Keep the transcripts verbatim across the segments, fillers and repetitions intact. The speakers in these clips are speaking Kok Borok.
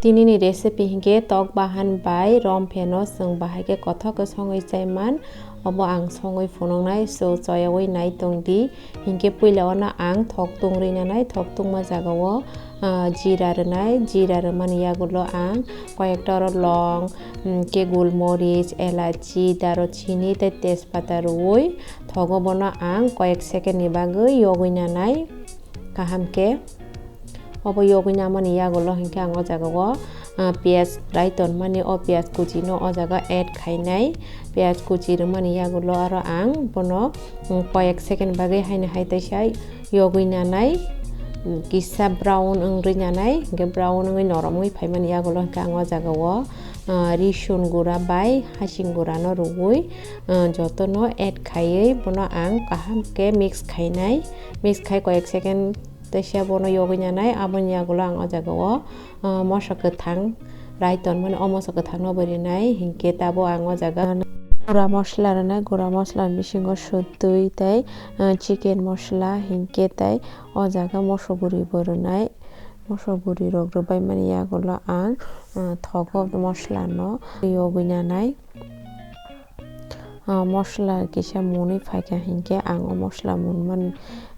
Tinini recipe hinkhe tok bahan bai rom pheno chwng bahai khe kothok khe songwi chaiman, obo ang songwi phunuknai, so choyawi nai tongdi. Hinkhe puila ono ang thok tung rwi nanai, thok tungma jagao, ah, jira rwnai, jira rwmani yagulo ang koyekta oro long, mm, khe gulmorich, elachi, daruchini tei tejpata rwui thogo, bono ang koyek second ni bagwi yogwi nanai kaham khe. Obo yogwi namani yagulo hinkhe ang o jagao, ah, piyaj rai tonmani, o piyaj kuchino o jaga add khainai. Piyaj kuchi rwmani yagulo aro ang bono, mm, koyek second bagwi haino hai teisa yogwi nanai, mm, kisa brown wngwi nanai, hinkhe brown wngwi norom wngwi phaimani yagulo hinkhe ang o jagao, ah, risun gura bai hasing gurano rwui, ah, jotono add khaiwi bono ang kaham khe mix khainai. Mix khai koyek second teisa bono yogwi nanai, aboni yagulo ang o jagao, ah, moso kwthang rai tonmani, o moso kwthangno bo rinai, hinkhe tabo ang o jaga gura mosla rwnai, gura mosla ni bisingo sotwi tei, ah, chicken mosla, hinkhe tei o jaga moso guri bo rwnai, moso guri rok rwbaimani yagulo ang, ah, thogo moslano yogwi nanai. Ah, mosla kisa munwi phaikha hinkhe ang o mosla munmani,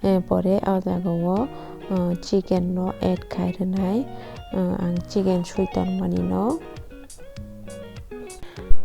eh, pore o jagao, ah, chicken no add khai rwnai. Ah, ang chicken sui tongmani no.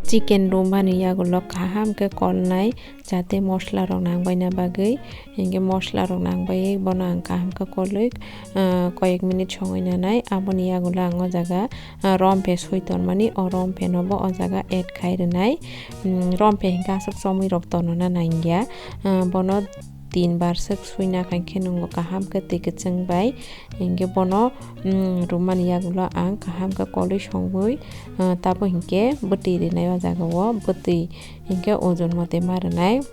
Chicken rwmani yagulo kaham khe kolnai, jate mosla rok nangbaina bagwi. Hinkhe mosla rok nangbai bono ang kaham khe kolwi, ah, koyek minute songwi nanai. Aboni yagulo ang o jaga, ah, romphe soi tonmani, o romphe no bo o jaga add khai rwnai. Mm, romphe hinkhe aswk chomwi rok tonona nangya. Ah, bono tin bar swk suina khai khe nwngo kaham khe twi kwchwng bai. Hinkhe bono, mm, rwmani yagulo ang kaham khe kolwi songwi, ah, tabo hinkhe bwtwi rwnai o jagao, bwtwi hinkhe ojon mote ma rwnai.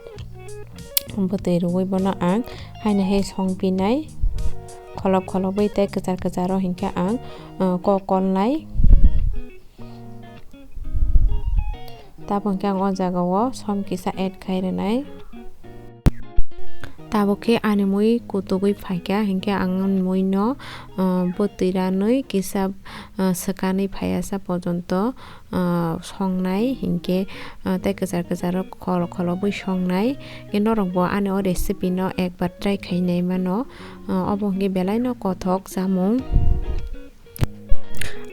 Bwtwi rwui bono ang haino hai song pinai, kholop kholobwi tei kwchar kwcharo hinkhe ang, uh, kok kolnai. Tabo hinkhe ang o jagao som kisa add khai rwnai. Tabuk khe ani mui kutugwi phaikha, hinkhe ang ani muino, uh, bwtwi ranwi kisa, uh, swkanwi phaiya sa pojonto, ah, songnai, hinkhe, ah, tei kwchar kwcharo khol kholobwi songnai. Hinkhe norokbo ani o recipe no ekbar try khainai mano. Ah, obo hinkhe belaino kothok chamung.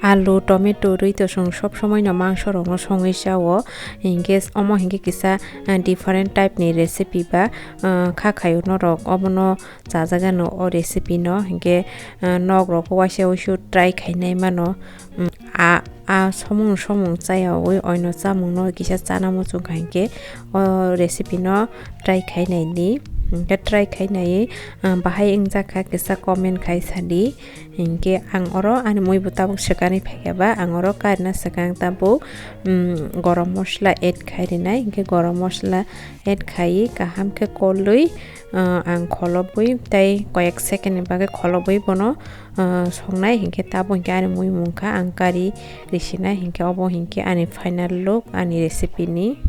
Alu, tomato rwi to chwng sob somoi no mangso rokno songwi chao. Hinkhe omo hinkhe kisa, ah, different type ni recipe ba, ah, kha khaio norok obono chajagano o recipe no. Hinkhe, ah, nok rok waisa waisa try khainai mano. Mm, a, a somung somung chayawi oino chamungno kisa chana muchung kha hinkhe o recipe no try khai naidi. Hinkhe try khai nai, ah, bahai wngjakha kisa comment khai sadi. Hinkhe ang oro ani muibo tabuk swkani phaikha ba, ang oro karina swkang tabuk, mm, gorom mosla add khai rinai. Hinkhe gorom mosla add khai kaham khe kolwi, ah, ang kholobwi tei koyek second ni bagwi kholobwi bono, ah, songnai hinkhe tabo hinkhe ani mui mungkha ang kari risinai hinkhe obo hinkhe ani final look ani recipe ni.